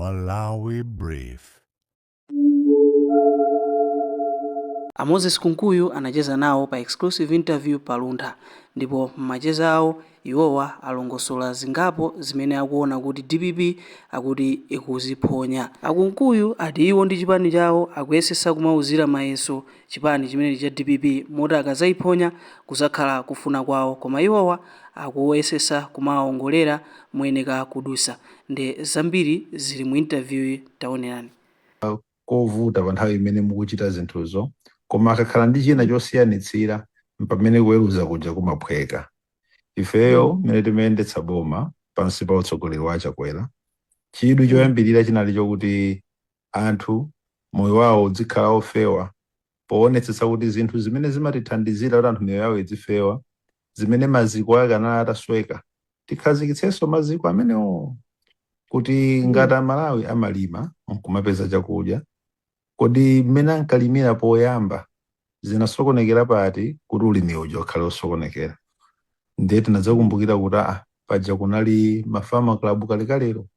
Malawi Brief. A Moses Kunkuyu anacheza nawo pa exclusive interview pa Luntha ndipo mmacheza awo iwowa alongosola zingapo zimene akuona kuti dpp akuti ikuziphonya. A Kunkuyu ati iwo ndi chipani chawo akuyesesa kumauzira mayeso chipani chimenechi cha dpp moti akazayiphonya kuzakhala kufuna kwawo koma iwowa akuyesesa kumawaongolera moyeneka kudusa nde zambiri zili mu interview yi taonerani. Kovuta pa nthawi imene mukuchita zinthuzo, koma akakhala ndi china chosiyanitsira mpamene kuweruza kuja kumaphweka. Ifeyo mmene timayendetsa boma pansi pa utsogoleri wa Chakwera, chidwi choyambirira chinali chokuti anthu moyo wawo udzikhala ofewa, poonetsetsa kuti zinthu zimene zimatithandizira kuti anthu miyoyo yawo idzifewa, zimene maziko ake anali atasweka, tikhazikitsenso maziko amenewo, kuti ngati Amalawi amalima nkumapeza chakudya, kodi mmene ankalimira poyamba zinasokonekera pati kuti ulimi uja ukhale osokonekera? Ndiye tinadzakumbukira kuti aa, paja kunali ma farmer club kalekalero,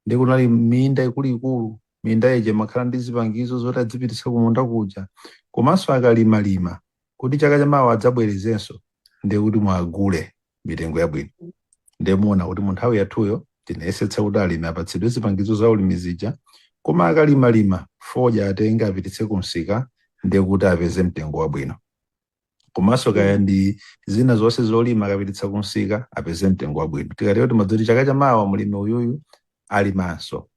ndiye kunali minda ikuluikulu. Minda ija imakhala ndi zipangizo zoti adzipititsa kumunda kuja, komanso akalimalima kuti chaka chamawa adzabwerezenso, ndiye kuti mwagule mitengo yabwino. Ndiye muona kuti mu nthawi yathuyo tinayesetsa kuti alimi apatsidwe zipangizo za ulimi zija, koma akalimalima fodya atenge apititse kumsika, ndiye kuti apeze mtengo wabwino, komanso kaya ndi zina zonse zolima akapititsa kumsika apeze mtengo wabwino. Tikatero timadzoti chaka chamawa mulimi uyuyu alimanso.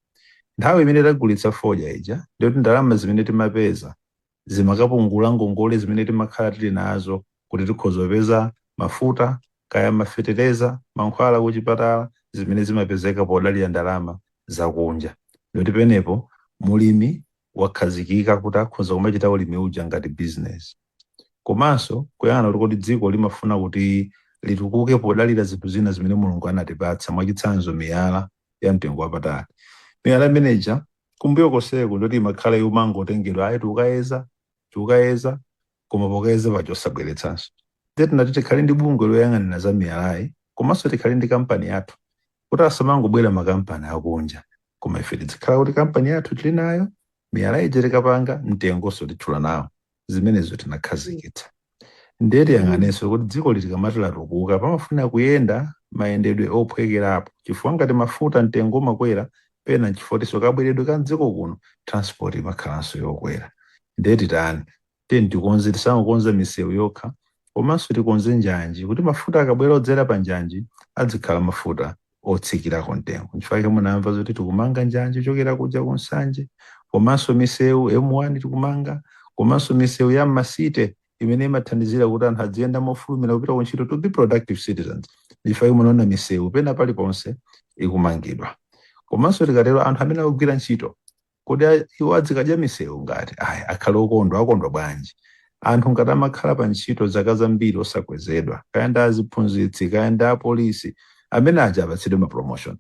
Nthawi imene tagulitsa fodya ija, ndiye kuti ndalama zimene timapeza zimakapungula ngongole zimene timakhala tili nazo, kuti tikhoza kupeza mafuta, kaya mafetereza, mankhwala kuchipatala, zimene zimapezeka podalira ndalama zakunja. Ndikuti penepo mulimi wakhazikika kuti akhoza kumachita ulimi uja ngati business. Komanso kuyang'ana kuti kodi dziko limafuna kuti litukuke podalira zinthu zina zimene Mulungu anatipatsa, mwachitsanzo miyala ya mtengo wapatali. Miyala imeneja kumbuyo konseko ndoti imakhala yomangotengedwa, ayi, tikukayeza, tikukayeza, koma pokayeza paja osabweretsanso. Ndiye tinati tikhale ndi bungwe loyang'anira za miyalayi, komanso tikhale ndi kampani yathu, kuti asamangobwera makampani akunja, koma ife tizikhala kuti kampani yathu tili nayo. Miyala ija tikapanga, mtengonso titchula nawo. Zimenezo tinakhazikitsa. Ndiye tiyang'anenso kuti dziko likamati latukuka pamafuna kuyenda mayendedwe ophwekerapo, chifukwa ngati mafuta mtengo umakwera pena nchifukwa kabweredwe ka mdziko kuno, transport imakhalanso yokwera. Ndiye titani? Tiye tikonze, tisangokonza misewu yokha, komanso tikonze njanji, kuti mafuta akabwera odzera pa njanji adzikhala mafuta otsikirako mtengo. Nchifukwa munamva zoti tikumanga njanji kuchokera kuja ku Nsanje, komanso misewu M1 tikumanga, komanso misewu ya mma city imene imathandizira kuti anthu adziyenda mofulumira kupita ku ntchito, to be productive citizens. Nchifukwa munaona misewu pena paliponse ikumangidwa. Komanso tikatero, anthu amene akugwira ntchito, kodi iwo adzikadya misewu ngati ayi akhale okondwa? Akondwa bwanji anthu ngati amakhala pa ntchito zaka zambiri osakwezedwa, kaya ndi aziphunzitsi, kaya ndi apolisi? Amene aja apatsidwe ma promotion.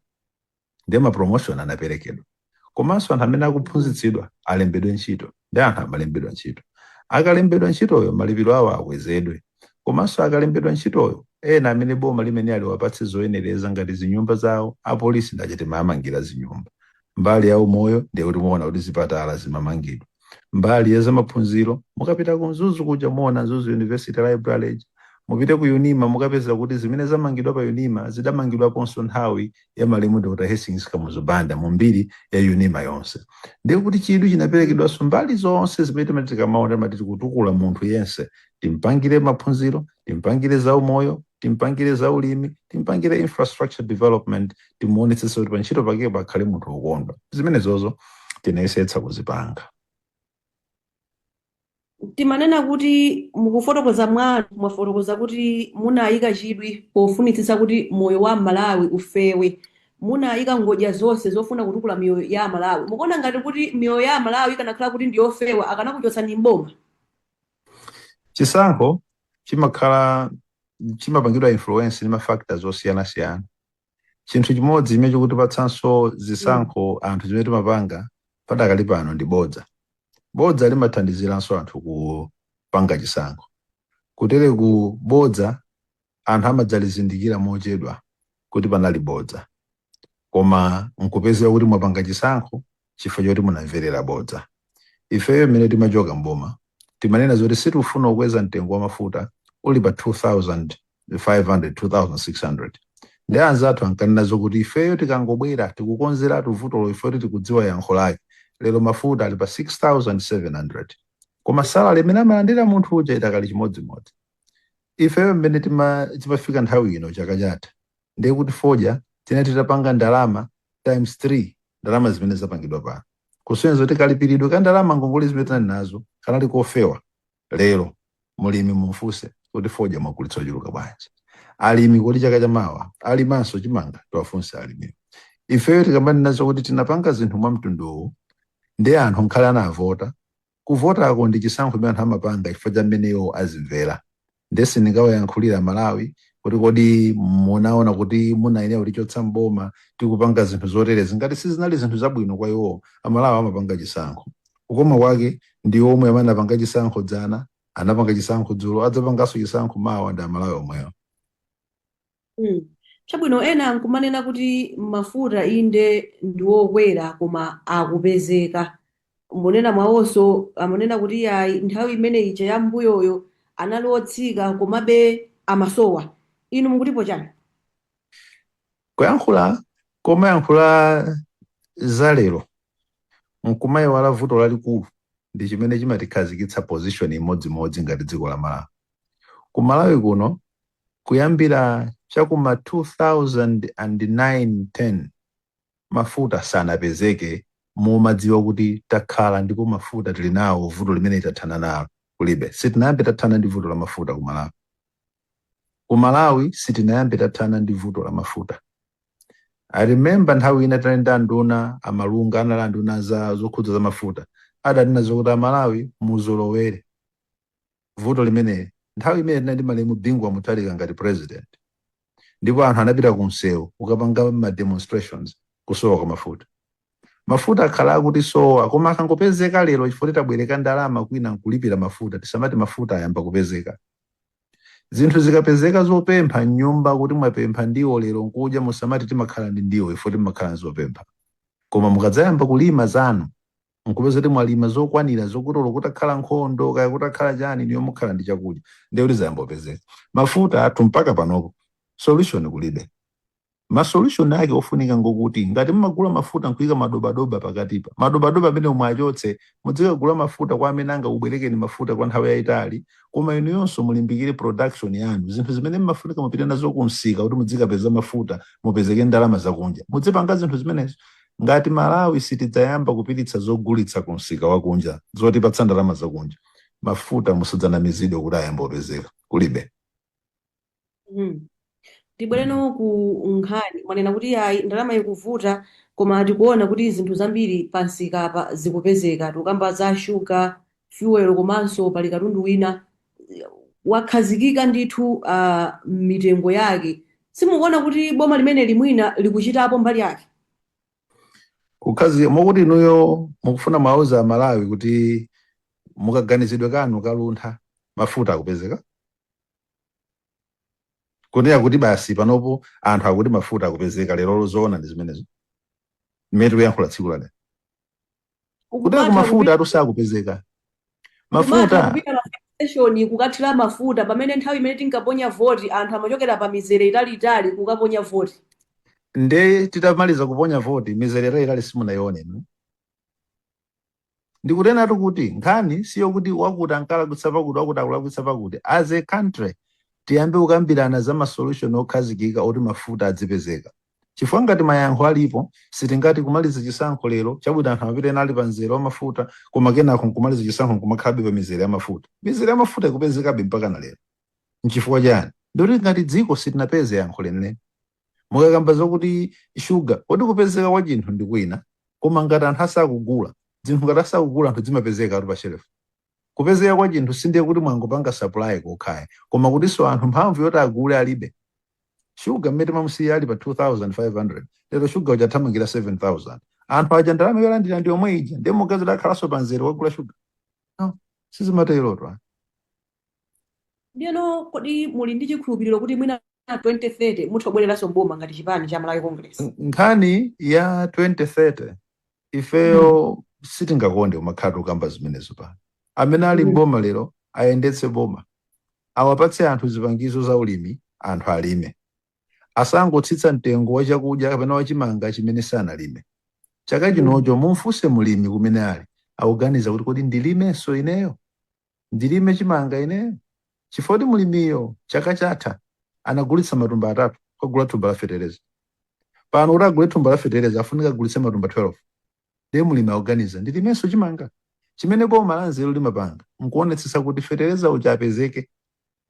Ndiye ma promotion anaperekedwa. Komanso anthu amene akuphunzitsidwa alembedwe ntchito. Ndi anthu amalembedwa ntchito, akalembedwa ntchitoyo malipiro awo akwezedwe. Komanso akalembedwa ntchitoyo, ena amene boma limene aliwapatse zoyenereza ngati zinyumba zawo. Apolisi ndachiti mamangira zinyumba. Mbali ya umoyo, ndiye kuti muona kuti zipatala zimamangidwa. Mbali ya zamaphunziro, mukapita ku Mzuzu kuja muona Mzuzu University Library ija. Mupite ku UNIMA, mukapeza kuti zimene zamangidwa pa UNIMA zidamangidwaponso nthawi ya malemu Dr Hastings Kamuzu Banda, mu mbiri ya UNIMA yonse. Ndiye kuti chidwi chinaperekedwanso mbali zonse zimene timati tikamaona timati tikutukula munthu yense: timpangire maphunziro, timpangire za umoyo, timpangire za ulimi, timpangire infrastructure development, timuonetsetse kuti pa ntchito pakepo akhale munthu wokondwa. Zimenezozo tinayesetsa kuzipanga. Timanena kuti mukufotokoza mwanu mwafotokoza kuti munayika chidwi pofunitsitsa kuti moyo wa Malawi ufewe, munayika ngodya zonse zofuna kutukula miyoyo ya Malawi. Mukuona ngati kuti miyoyo ya Malawi ikanakhala kuti ndiyofewa, akanakuchotsani mboma? Chisankho chimakhala chimapangidwa influence ndi ma factors osiyanasiyana. Chinthu chimodzi chimene chikutipatsanso zisankho anthu chimene timapanga padakali pano ndi bodza. Bodza limathandiziranso anthu kupanga chisankho. Kutere ku bodza anthu amadzalizindikira mochedwa kuti panali bodza. Koma nkupezeka kuti mwapanga chisankho chifukwa choti munamverera bodza. Ifeyo mmene timachoka mboma timanena zoti sitikufuna kukweza mtengo wa mafuta uli pa 2500, 2600, ndi anzathu ankanena zokuti ifeyo tikangobwera tikukonzeratu vutolo, ifeyo tikudziwa yankho lake. Lero mafuta ali pa 6700, koma salary imene amalandira munthu uja idakali chimodzimodzi. Ifeyo mmene timafika nthawi ino chaka chatha, ndiye kuti fodya tina titapanga ndalama times 3 ndalama zimene zapangidwa pano, kusonyeza kuti kalipiridwe ka ndalama, ngongole zimene tinali nazo, kanali kofewa. Lero mulimi mumfunse kuti fodya mwagulitsa ochuluka bwanji? Alimi kuti chaka chamawa alimanso chimanga? Tiwafunse alimiwo. Ifeyo tikamanena kuti tinapanga zinthu mwa mtunduwu ndi anthu nkhale anavota, kuvotako ndi chisankho chimene anthu amapanga chifukwa cha mmene iwo azimvera. Nde sindingawayankhulira Malawi kuti kodi munaona kuti munayenera kutichotsa mboma tikupanga zinthu zoterezi ngati sizinali zinthu zabwino kwa iwo. Amalawi amapanga chisankho. Kukoma kwake ndi omwe amene anapanga chisankho dzana, anapanga chisankho dzulo, adzapanganso chisankho mawa, ndi Amalawi omwewo. Chabwino, ena nkumanena kuti mafuta inde ndi wokwera koma akupezeka. Munena mwawonso amanena kuti ayi, nthawi imene ija ya mbuyoyo anali otsika komabe amasowa. Inu mukutipo chani? Kuyankhula komayankhula za lero nkumayiwala vuto lalikulu ndi chimene chimatikhazikitsa position imodzimodzi ngati dziko la Malawi. Ku Malawi kuno, kuyambira chakuma 2009 10, mafuta sanapezeke. Mumadziwa kuti takhala ndipo mafuta tili nawo, vuto limene tathana nalo kulibe. Sitinayambe tathana ndi vuto la mafuta ku Malawi. Ku Malawi sitinayambe tathana ndi vuto la mafuta. I remember nthawi ina tinali ndi anduna amalunga, anali anduna za zokhudza za mafuta, adanena zokuti Amalawi muzolowere vuto limeneli. Nthawi imene tinali ndi malemu Bingu wa Mutharika ngati president, ndipo anthu anapita ku msewu kukapanga ma demonstrations kusowa kwa mafuta. Mafuta akhala akuti sowa, koma akangopezeka lero chifukwa tabwereka ndalama kwina nkulipira mafuta, tisamati mafuta ayamba kupezeka. Zinthu zikapezeka zopempha mnyumba, kuti mwapempha ndiwo lero nkudya, musamati timakhala ndi ndiwo ifo timakhala nzopempha. Koma mukadzayamba kulima zanu nkupeza kuti mwalima zokwanira zokutolo, kutakhala nkhondo kaya kutakhala chani, niyo mukhala ndi chakudya, ndiye kuti zayamba kupezeka mafuta athu. Mpaka panopo solution kulibe. Ma solution ake ofunika ngokuti ngati mumagula mafuta nkuyika madobadoba pakatipa, madobadoba amene mwachotse, muzikagula mafuta kwa amene angakubwerekeni mafuta kwa nthawi yayitali. Koma inuyonso mulimbikire production yanu. Zinthu zimene mmafunika mupite nazo kumsika kuti muzikapeza mafuta, mupezeke ndalama zakunja, muzipanga zinthu zimenezo. Ngati Malawi sitidzayamba kupititsa zogulitsa kumsika wakunja zotipatsa ndalama zakunja, mafuta musadzanamizidwe kuti ayamba kupezeka, kulibe. Tibwereno ku nkhani. Mwanena kuti ayi, ndalama ikuvuta, koma tikuona kuti zinthu zambiri pamsika apa zikupezeka. Tikukamba za shuga, fuel, komanso pali katundu wina wakhazikika ndithu mitengo yake. Simukuona kuti boma limene limwina likuchitapo mbali yake? Kukhazika mokuti inuyo mukufuna mwauza Amalawi kuti mukaganizidwe kanu kaluntha mafuta akupezeka, kunena kuti basi panopo anthu akuti mafuta akupezeka lero, zoona ndi zimenezo mmene tikuyankhula tsiku la lero? Kutera ku Ukumatha mafuta kupita atu sakupezeka kumatha mafuta. Kupita pa station kukathira mafuta, pamene nthawi imene tinkaponya voti anthu amachokera pa mizere italiitali kukaponya voti. Nde titamaliza kuponya voti, mizere italiitali simunayione inu. Ndikutenatu kuti nkhani siyokuti wakuti ankalakwitsa pakuti, wakuti akulakwitsa pakuti. As a country tiyambe kukambirana za ma solution okhazikika oti mafuta adzipezeka, chifukwa ngati mayankho alipo, sitingati kumaliza chisankho lero, chabwino, anthu amapita ena ali pa mzere wa mafuta, koma kenako nkumaliza chisankho nkumakhalabe pa mizere ya mafuta. Mizere ya mafuta ikupezekabe mpaka na lero, nchifukwa chani? Ndikuti ngati dziko sitinapeze yankho lenileni. Mukakamba zokuti shuga, kodi kupezeka kwa chinthu ndi kwina, koma ngati anthu asakugula zinthu, ngati asakugula anthu, zimapezeka atu pa shelf. Kupezeka kwa chinthu sindiye kuti mwangopanga supply kokhaya, koma kutinso anthu mphamvu yoti agule alibe. Shuga mmene timamusiya ali pa 2500, lero shuga uja athamangira 7000. Anthu aja ndalama yolandira ndi yomwe ija, ndiye mugazi akhalanso pa mzere wagula shuga? No, sizimatero. Ndiyeno kodi muli ndi chikhulupiriro kuti mwina 2030 mutha kubwereranso mboma ngati chipani cha Malawi Congress? Nkhani ya 2030, ifeyo sitingakonde kumakhala tikukamba zimenezo pano. Amene ali mboma lero ayendetse boma, awapatse anthu zipangizo za ulimi, anthu alime. Asangotsitsa mtengo wa chakudya kapena wachimanga chimene sanalime chaka chinocho. Mumfunse mulimi kumene ali, akuganiza kuti, "Kodi ndilimenso ineyo? Ndilime chimanga ineyo?" Chifukwa kuti mulimiyo chaka chatha anagulitsa matumba 3 kugula thumba la fetereza. Pano kuti agule thumba la fetereza afunika agulitse matumba 12. Ndiye mulimi akuganiza, "Ndilimenso chimanga?" Chimene boma la nzeru limapanga nkuonetsetsa kuti fetereza uja apezeke.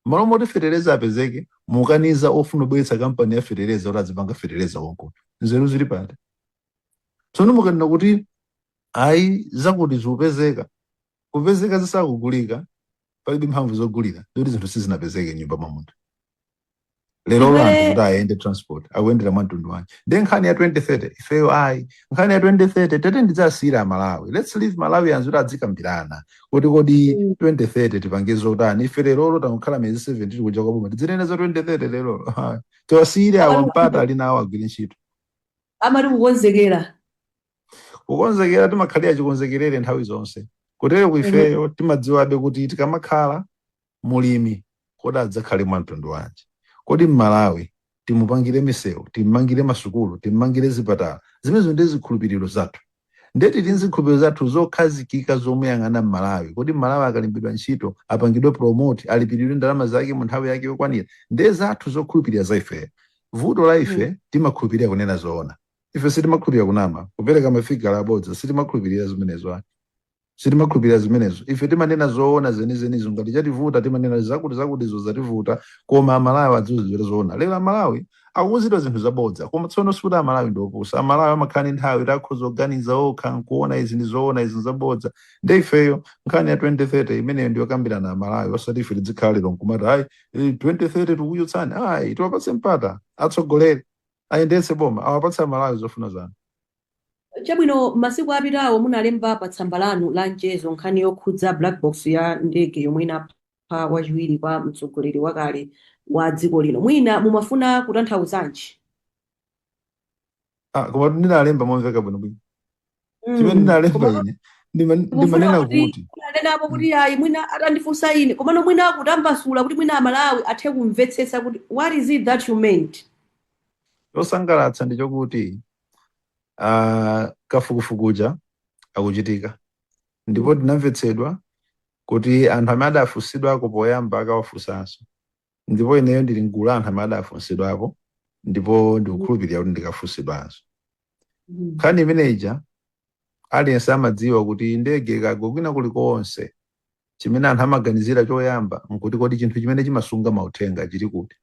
Malo moti fetereza apezeke, mukaniza ofuna kubweretsa kampani ya fetereza kuti azipanga fetereza konkuno. Nzeru zili pati? Tsono mukanena kuti ayi, zakuti zikupezeka, kupezeka zisakugulika, palibe mphamvu zogulira, ndikuti zinthu sizinapezeke nyumba mwa munthu. Lero anthu kuti ayende transport akuyendera mwa mtundu wanji? Ndiye nkhani ya 2030, ifeyo ayi. Nkhani ya 2030 tete ndidzasiyira Amalawi. Let's leave Malawians kuti adzikambirana kuti kodi 2030 tipange zotani. Ife lerolo takukhala miyezi 7 tili kuja kwa boma, tidzinena za 2030 lerolo? Tiwasiyire awa mpata ali nawo, agwire ntchito. Amati kukonzekera. Kukonzekera, timakhalira chikonzekerere nthawi zonse. Kutero kuifeyo timadziwabe kuti tikamakhala mulimi, kodi adzakhale mwa mtundu wanji? Kodi Mmalawi timupangire misewu, timmangire masukulu, timmangire zipatala? Zimenezo ndi zikhulupiriro zathu. Ndeti tili zikhulupiriro zathu zokhazikika zomuyang'ana Mmalawi. Kodi Mmalawi akalimbidwa ntchito apangidwe promote, alipiridwe ndalama zake mu nthawi yake yokwanira? Ndiye zathu zokhulupirira za ifeyo. Vuto la ife, timakhulupirira kunena zoona. Ife sitimakhulupirira kunama, kupereka mafigala abodza. Sitimakhulupirira zimenezo ayi, sitimakhulupirira zimenezo. Ife timanena zoona zenizenizo. Ngati chativuta, timanena zakuti zakutizo zativuta, koma Amalawi adziwuzidwa zoona. Lero Amalawi akuwuzidwa zinthu zabodza. Koma tsono sikuti Amalawi ndi opusa. Amalawi amakhala ndi nthawi kuti akhoza kuganiza okha nkuona izi ndi zoona, izi nzabodza. Ndi ifeyo nkhani ya 2030 imeneyo ndiyokambirana Amalawi, osati ife tizikhala lero nkumati ayi, 2030 tikukuchotsani. Ayi, tiwapatse mpata atsogoleri, ayendetse boma, awapatse Amalawi zofuna zanu. Chabwino, masiku apitawo munalemba pa tsamba lanu la mchezo nkhani yokhudza black box ya ndege yomwe inapha wachiwiri kwa mtsogoleri wakale wa dziko lino. Mwina mumafuna kutanthauzanji? Ah, koma ndinalemba momveka bwinobwino chimene ndinalemba. Koma Ine mufuna ndimanena kuti kuti munanenapo kuti ayi, mwina atandifunsa ine, komano mwina kutambasula kuti mwina Amalawi athe kumvetsetsa kuti what is it that you meant? Chosangalatsa ndi chokuti kafukufukuja akuchitika, ndipo tinamvetsedwa kuti anthu amene adafunsidwako poyamba akawafunsanso. Ndipo ineyo ndili mgulu la anthu amene adafunsidwapo, ndipo ndikukhulupirira kuti ndikafunsidwanso. Nkhani imeneja aliyense amadziwa kuti ndege ikagwa kwina kulikonse, chimene anthu amaganizira choyamba nkuti, kodi chinthu chimene chimasunga mauthenga chili kuti?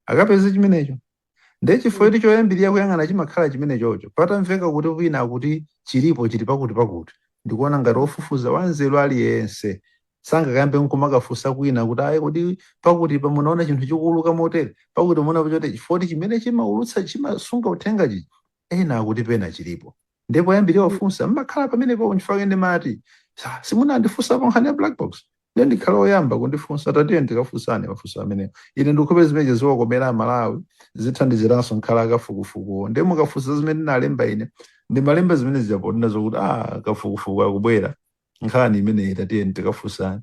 Akapeze chimenecho. Ndiye chifukwa kuti choyambirira kuyang'ana chimakhala chimenechocho, patamveka kuti wina akuti chilipo, chili pakuti pakuti, ndikuona ngati ofufuza wanzeru aliyense sangakayambe nkumakafunsa kwina kuti, "Ayi, kodi pakuti pamunaona chinthu chikuuluka motere, pakuti muona chotere?" Chifukwa kuti chimene chimaulutsa, chimasunga uthenga chichi, ena akuti pena chilipo, ndipo yambirira wafunsa mmakhala pamenepo. Nchifukwa ndimati simunandifunsapo nkhani ya black box, ndiye ndikhala oyamba kundifunsa. Tatiye ndikafunsane mafunso amenewo. Ine ndikukhulupirira zimene ziwakomera Amalawi, zithandiziranso nkhala akafukufukuwo. Ndiye mukafunsa zimene ndinalemba, ine ndimalemba zimene zijaponena zokuti kafukufuku akubwera, nkhani imeneyi tatiye ndikafunsane.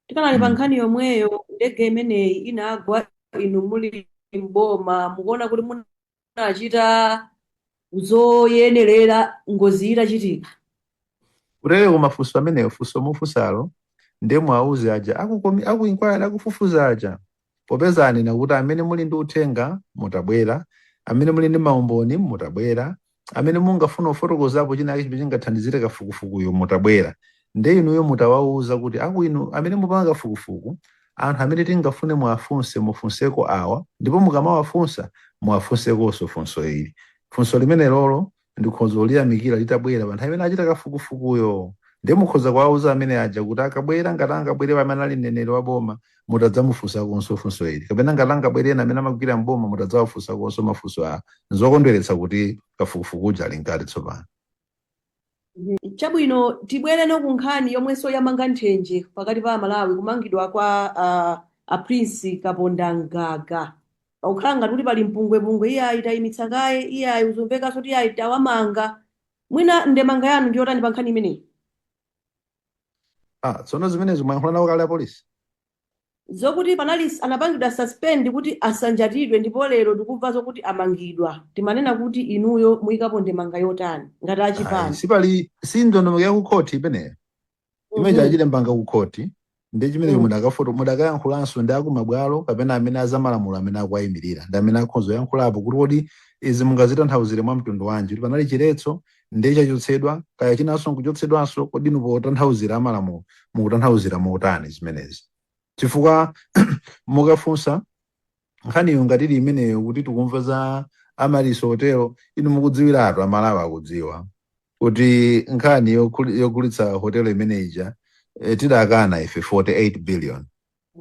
Tikanali pa nkhani yomweyo, ndege imeneyi inagwa inu muli mboma. Mukuona kuti munachita zoyenerera ngozi itachitika? Kutere kumafunso amenewo, funso mufunsalo ndiye mwauze aja aku inquiry, akufufuza aja, popeza anena kuti amene muli ndi uthenga mutabwera, amene muli ndi maumboni mutabwera, amene mungafuna kufotokozapo china chimene chingathandizire kafukufukuyo mutabwera. Ndiye inuyo mutawauza kuti aku inu amene mupanga kafukufuku, anthu amene tingafune muwafunse, mufunseko awa, ndipo mukamawafunsa muwafunsekonso funso ili, funso limene lolo ndikhoza kuliyamikira litabwera pa nthawi imene achita kafukufukuyo. Ndiye mukhoza kuwauza amene aja kuti akabwera, ngati angabwere pamene ali mneneri wa boma, mutadzamufunsakonso funso ili, kapena ngati angabwere ena amene amagwira mboma, mutadzawafunsakonso mafunso awa. Nzokondweretsa kuti kafukufukuja ali mkati tsopano. Chabwino, tibwereno ku nkhani yomwenso yamanga nthenje pakati pa Amalawi, kumangidwa kwa A Prince Kapondamgaga, pakukhala ngati kuti pali mpungwepungwe, iyayi tayimitsa kaye, iyayi uzumvekanso kuti iyayi tawamanga. Mwina ndemanga yanu ndi yotani pa nkhani imeneyi? Ah, tsono zimenezo mwayankhula nawo kale apolisi? Zokuti panali anapangidwa suspend kuti asanjatidwe, ndipo lero tikumva zokuti amangidwa. Timanena kuti inuyo muyikapo ndemanga yotani ngati Ayi, achipani? Sipali si ndondomeko ya kukhoti imeneyo imene chachite mbanga kukhoti ndi chimenecho. Mudakafoto mudakayankhulanso ndi akumabwalo kapena amene azamalamulo amene akuwayimirira ndi amene akhoza kuyankhulapo kuti kodi izi mungazitanthauzire mwa mtundu wanji, kuti panali chiletso ndi chachotsedwa, kaya chinanso nkuchotsedwanso. Kodi inu potanthauzira amalamulo mukutanthauzira motani zimenezi? Chifukwa mukafunsa nkhaniyo ngati ili imeneyo kuti tikumva za Amaryllis Hotel, inu mukudziwiratu, Amalawi akudziwa kuti nkhani yogulitsa hotelo imeneyi tidakana ife 48 billion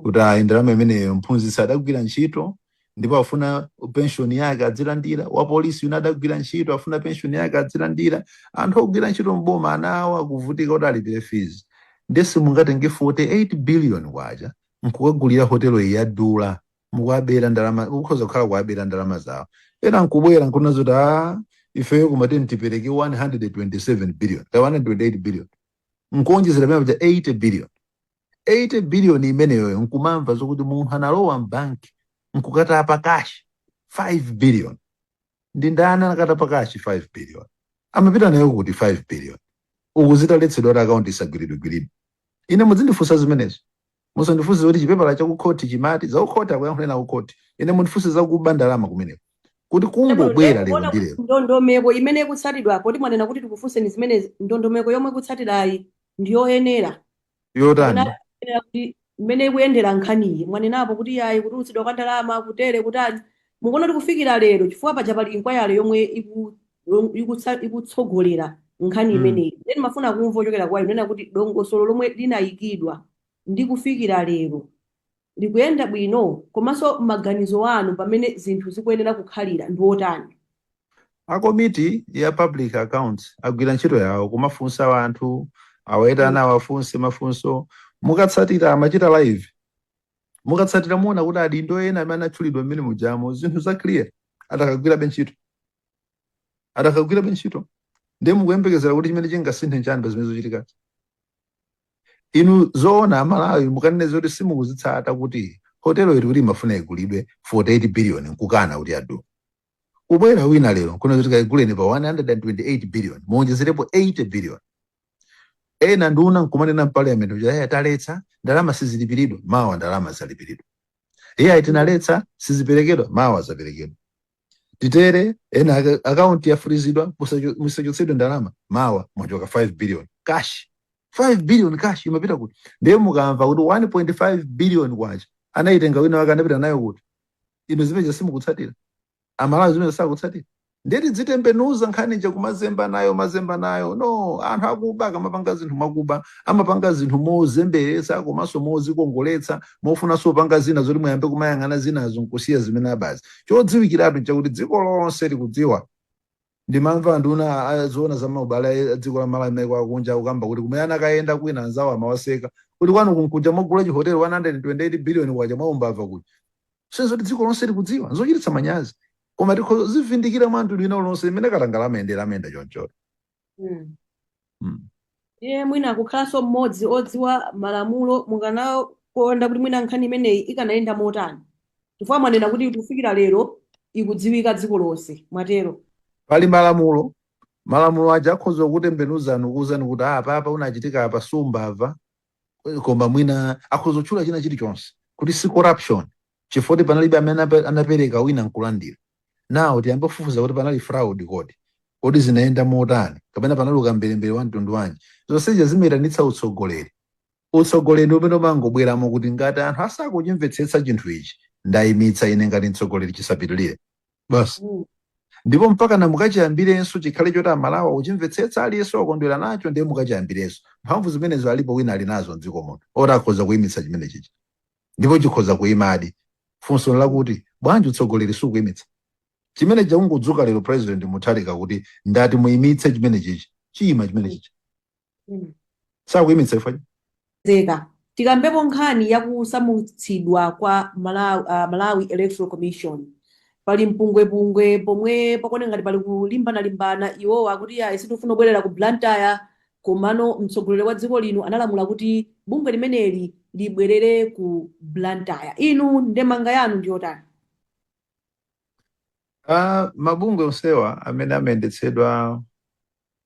kuti ayi, ndalama imeneyo mphunzitsi adagwira ntchito ndipo afuna pension yake adzilandira, wa polisi yuna adagwira ntchito afuna pension yake adzilandira, anthu ogwira ntchito mboma ana awo akuvutika kuti alipire fees, ndiye simungatenge 48 billion kwacha nkukagulira hotelo iyi yadula. Mukuabera ndalama, ukhoza kukhala kuabera ndalama zawo. Ena nkubwera nkunena zoti a ifeyo kumati tipereke 127 billion ka 128 billion, nkuonjezera pamene paja 80 billion. 80 billion imeneyoyo nkumamva zokuti munthu analowa mbanki nkukatapa cash 5 billion. Ndi ndani anakatapa cash 5 billion? Amapita nayo kuti 5 billion ukuzitaletsedwa kuti akaunti isagwiridwe-gwiridwe? Ine mudzindifunsa zimenezo, musandifunse kuti chipepala chakukhoti chimati zakukhoti, akuyankhula na kukhoti. Ine mundifunse zakuba ndalama kumeneko kuti kungobwera lero ndi lero. Ndondomeko imene ikutsatidwa, poti mwanena kuti tikufunseni zimenezi, ndondomeko yomwe ikutsatirayi ndiyoyenera? Yotani? Kapena kuti mmene ikuyendera nkhaniyi, mwanenapo kuti yayi, kutulutsidwa kwa ndalama kutere kutani, mukuona kuti kufikira lero, chifukwa paja pali inquiry yomwe ikutsogolera nkhani imeneyi, then mafuna kumva kuchokera kwa inu nena kuti dongosolo lomwe linayikidwa ndi kufikira lero likuyenda bwino, komanso maganizo anu pamene zinthu zikuyenera kukhalira ndi otani? A komiti ya public accounts agwira ntchito yawo kumafunsa anthu, awayitana, awafunse mafunso. Mukatsatira, amachita live, mukatsatira muona kuti adindo ena amene anatchulidwa mmene mujamo, zinthu za clear, atakagwirabe ntchito, atakagwirabe ntchito. Ndiye mukuyembekezera kuti chimene chingasinthe nchani pa zimene zochitikazi? Inu zoona Amalawi mukanene zoti simukuzitsata kuti hotelo ili kuti imafuna igulidwe 48 billion, nkukana kuti adula, kubwera wina lero kuna zoti kaiguleni pa 128 billion, muonjezerepo 80 billion. Ena nduna nkumanena mparliament kuti aya, taletsa ndalama sizilipiridwa, mawa ndalama zalipiridwa. Iye tinaletsa siziperekedwa, mawa zaperekedwa. Titere ena akaunti yafurizidwa, musachotsedwe ndalama, mawa mwachoka 5 billion cash. 5 billion cash imapita kuti? Ndiye mukamva kuti 1.5 billion kwacha anayitenga wina wake, anapita nayo kuti? Inu zimene simukutsatira, Amalawi zimene sakutsatira, ndiye tidzitembenuza nkhani ija kumazemba nayo, mazemba nayo. No, anthu akuba akamapanga zinthu mwakuba, amapanga zinthu mozemberetsa komanso mozikongoletsa, mofunanso kupanga zina zoti muyambe kumayang'ana zinazo nkusiya zimene abazi. Chodziwikiratu nchakuti dziko lonse likudziwa. Ndimamva nduna zoona za maubale a dziko la Malawi maiko akunja akukamba kuti kumene anakayenda kwina anzawo amawaseka kuti kwanu kunkuja mwagula chihotelo 128 billion kwacha mwaumbava kuti sinzo kuti dziko lonse likudziwa. Nzochititsa manyazi, koma tikhoza zivindikira mwa mtundu wina uliwonse imene katangala amayendera, amayenda choncho. Iye mwina kukhalanso mmodzi odziwa malamulo, mukanakonda kuti mwina nkhani imeneyi ikanayenda motani? Chifukwa mwanena kuti kufikira lero ikudziwika dziko lonse, mwatero. Pali malamulo. Malamulo aja akhoza kutembenuzani, kuwuzani kuti ah, papa unachitika apa sumbava, koma mwina akhoza kutchula china chilichonse kuti si corruption chifukwa kuti panalibe amene anapereka wina nkulandira. Nawo tiyambe kufufuza kuti panali fraud kodi, kodi zinayenda motani, kapena panali ukamberembere wa mtundu wanji. Zonsezi zimayitanitsa utsogoleri, utsogoleri umene umangobweramo kuti ngati anthu asakuchimvetsetsa chinthu ichi, ndayimitsa ine ngati mtsogoleri, chisapitilire basi. Ndipo mpaka na mukachiyambirenso chikhale choti Amalawi akuchimvetsetsa, aliyense wakondwera nacho, ndiye mukachiyambirenso. Mphamvu zimenezo alipo wina ali nazo mdziko muno oti akhoza kuyimitsa chimene chichi, ndipo chikhoza kuyimadi. Funso lakuti bwanji utsogoleri sukuyimitsa chimene chakungodzuka lero President Mutharika kuti ndati muyimitse chimene chichi, chiyima chimene chichi? Sakuyimitsa ifo. Zeka. Tikambepo nkhani yakusamutsidwa kwa Malawi Electoral Commission. Pali mpungwepungwe pomwe pakuoneka ngati pali kulimbanalimbana. Iwowa akuti ayi, sitifuna kubwerera ku Blantyre, komano mtsogoleri wa dziko lino analamula kuti bungwe limeneli libwerere ku Blantyre. Inu ndemanga yanu ndiyotani? Mabungwe onsewa amene amayendetsedwa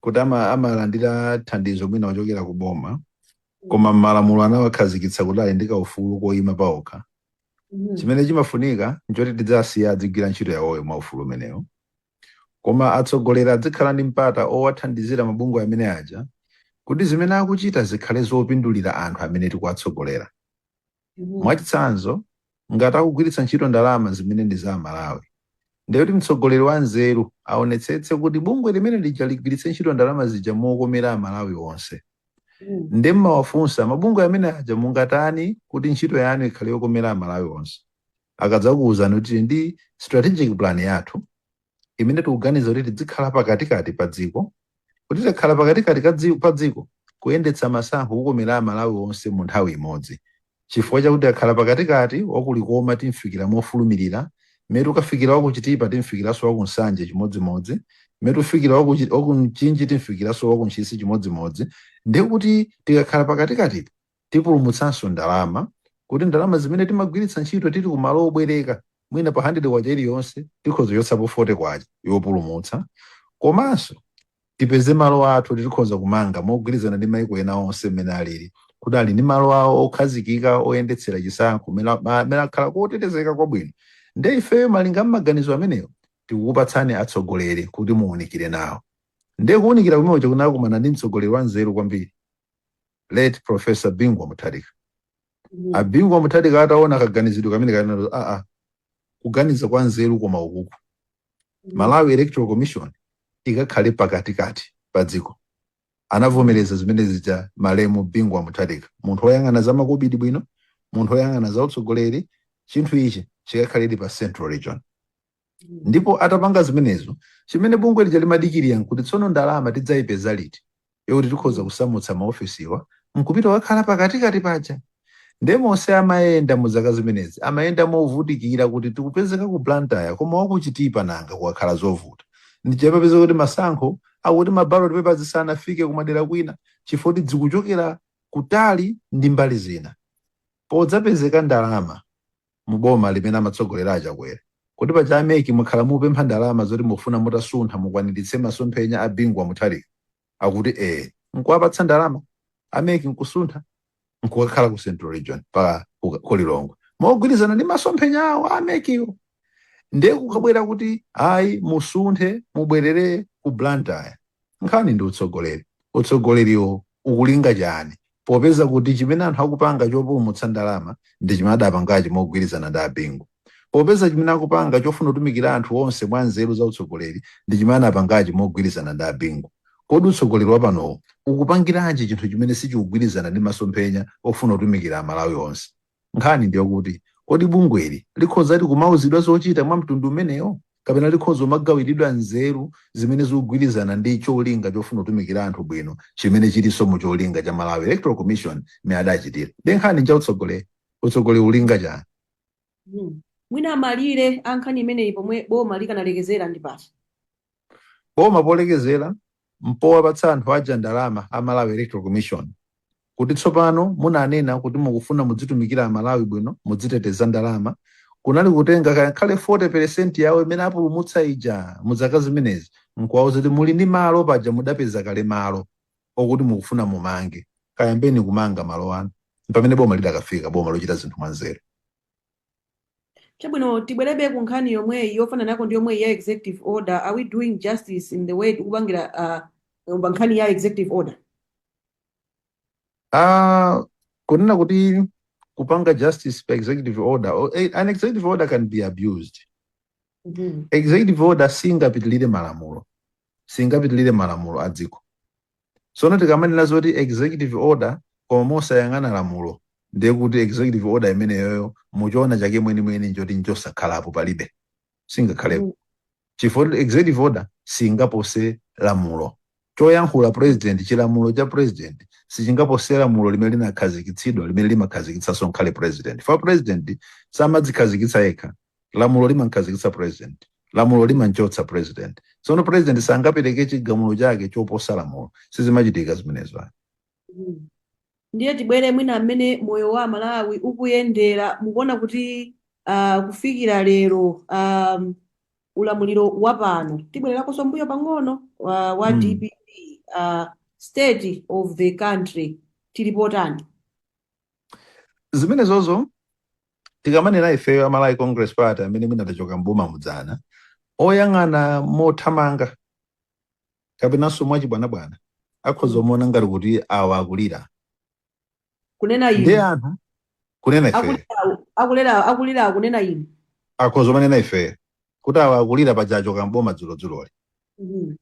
kuti amalandira thandizo mwina kuchokera ku boma, koma malamulo anawakhazikitsa kuti ali ndi kaufulu koyima paokha, chimene chimafunika nchoti tidzasiya adzigwira ntchito yawoyo mwa ufulu umenewo, koma atsogoleri adzikhala ndi mpata owathandizira mabungwe amene aja kuti zimene akuchita zikhale zopindulira anthu amene tikuwatsogolera. Mwachitsanzo, ngati akugwiritsa ntchito ndalama zimene ndi za Malawi, ndiye kuti mtsogoleri wa nzeru aonetsetse kuti bungwe limene lija ligwiritse ntchito ndalama zija mokomera Amalawi onse. Ndi mmawafunsa mabungwe amene aja, "Mungatani kuti ntchito yanu ikhale yokomera Amalawi onse?" Akadzakuwuzani kuti tili ndi strategic plan yathu imene tikuganiza kuti tizikhala pakatikati pa dziko, kuti tikakhala pakatikati pa dziko, kuyendetsa masankho kukomera Amalawi onse mu nthawi imodzi, chifukwa chakuti akhala pakatikati, wakulikoma timfikira mofulumirira, mmene tikafikira wakuchitipa timfikiranso wakunsanje chimodzimodzi, mmene tifikira wakumchinji timfikiranso wakuntchisi chimodzimodzi. Ndiye kuti tikakhala pakatikatipo tipulumutsanso ndalama, kuti ndalama zimene timagwiritsa ntchito tili kumalo obwereka, mwina pa 100 kwacha iliyonse tikhoza kuchotsapo 40 kwacha yopulumutsa, komanso tipeze malo athu tikhoza kumanga mogwirizana ndi maiko ena onse mmene alili, kuti ali ndi malo awo okhazikika oyendetsera chisankho amene akhala kotetezeka kwabwino. Nde ifeyo malinga mmaganizo amenewo tikukupatsani atsogoleri kuti muwunikire nawo. Nde kuwunikira kumenecho kunakumana ndi mtsogoleri wa nzeru kwambiri, late Professor Bingu Mutharika. Abingu Mutharika ataona kaganizidwe kamene kanena, "Aa, kuganiza kwa nzeru koma ukuku, Malawi Electoral Commission ikakhale pakatikati pa dziko." Anavomereza zimene zija malemu Bingu wa Mutharika, munthu woyang'ana za makobidi bwino, munthu woyang'ana za utsogoleri. Chinthu ichi chikakhaledi pa Central Region. Ndipo atapanga zimenezo, chimene bungwe lija limadikirira nkuti tsono ndalama tidzayipeza liti yokuti tikhoza kusamutsa maofisiwa nkupita kukakhala pakatikati paja? Ndemonse amayenda mu zaka zimenezi, amayenda movutikira kuti tikupezeka ku Blantyre, koma wakuchitipa nanga kukakhala zovuta. Ndichapapeza kuti masankho akuti ma ballot papers sanafike kumadera kwina chifukwa kuti zikuchokera kutali ndi mbali zina. Podzapezeka ndalama mu boma limene amatsogolera achakwera, kuti paja a MEC mwakhala mupempha ndalama zoti mufuna mutasuntha mukwaniritse masomphenya a Bingu wa Mutharika, akuti ee, nkuwapatsa ndalama a MEC, nkusuntha nkukakhala ku Central Region pa ku Lilongwe mogwirizana ndi masomphenya awo a MECwo. Ndiye kukabwera kuti ayi, musunthe mubwerere ku Blantyre, nkhani ndi utsogoleri. Utsogoleriwo ukulinga chani, popeza kuti chimene anthu akupanga chopulumutsa ndalama ndi chimene adapangachi mogwirizana ndi abingu, popeza chimene akupanga chofuna kutumikira anthu onse mwa nzeru za utsogoleri ndi chimene anapangachi mogwirizana ndi abingu? Kodi utsogoleri wapanowo ukupangiranji chinthu chimene sichikugwirizana ndi masomphenya ofuna kutumikira Amalawi onse? Nkhani ndiyokuti kodi bungweli likhozati kumauzidwa zochita mwa mtundu umenewo, kapena likhoza kumagawiridwa nzeru zimene zikugwirizana ndi cholinga chofuna kutumikira anthu bwino, chimene chilinso mu cholinga cha Malawi Electoral Commission imene adachitira? Ndi nkhani nja utsogoleri. Utsogoleri ulinga chani? Mwina malire a nkhani imeneyi pomwe boma likanalekezera ndi pati? Boma polekezera mpowapatsa anthu aja ndalama a Malawi Electoral Commission, kuti tsopano munanena kuti mukufuna mudzitumikira Amalawi bwino, mudziteteza ndalama, kunali kutenga kakhale 40% yawo imene apulumutsa ija muzaka zimenezi, nkuwauza kuti muli ndi malo paja, mudapeza kale malo okuti mukufuna mumange, kayambeni kumanga malo anu. Pamene boma lidakafika, boma lochita zinthu mwanzeru. Chabwino, tibwerebe ku nkhani yomweyi, yofananako ndi yomweyi ya executive order. Are we doing justice in the way tikupangira pa nkhani ya executive order? Kunena kuti kupanga justice pa executive order, an executive order can be abused. Executive order singapitilire malamulo, singapitilire malamulo a dziko. Tsono tikamanena zoti executive order koma mosayang'ana lamulo, ndiye kuti executive order imeneyoyo muchiona chake mwenimweni nchoti nchosakhalapo, palibe, singakhalepo, chifukwa kuti executive order singapose lamulo. Choyankhula president, chilamulo cha president sichingaposera lamulo limene linakhazikitsidwa, limene limakhazikitsanso nkhale president. Fa president samadzikhazikitsa yekha, lamulo limankhazikitsa president, lamulo limanchotsa president. Tsono president sangapereke chigamulo chake choposa lamulo, sizimachitika zimenezo. Ndiye tibwere mwina mmene moyo wa Malawi ukuyendera. Mukuona kuti kufikira lero, ulamuliro wa pano, tibwererakonso mbuyo pang'ono, wa DPP, state of the country tilipotani? Zimenezozo tikamanena ifeyo a Malawi Congress Party amene mwina tachoka mboma mudzana, oyang'ana mothamanga kapenanso mwachibwanabwana akhoza kumaona ngati kuti awa akulira. Kunena Ndiye inu. Anthu kunena ifeyo. Akulira, akulira, akunena inu. Akhoza kumanena ifeyo kuti awa akulira paja achoka mboma dzulodzuloli.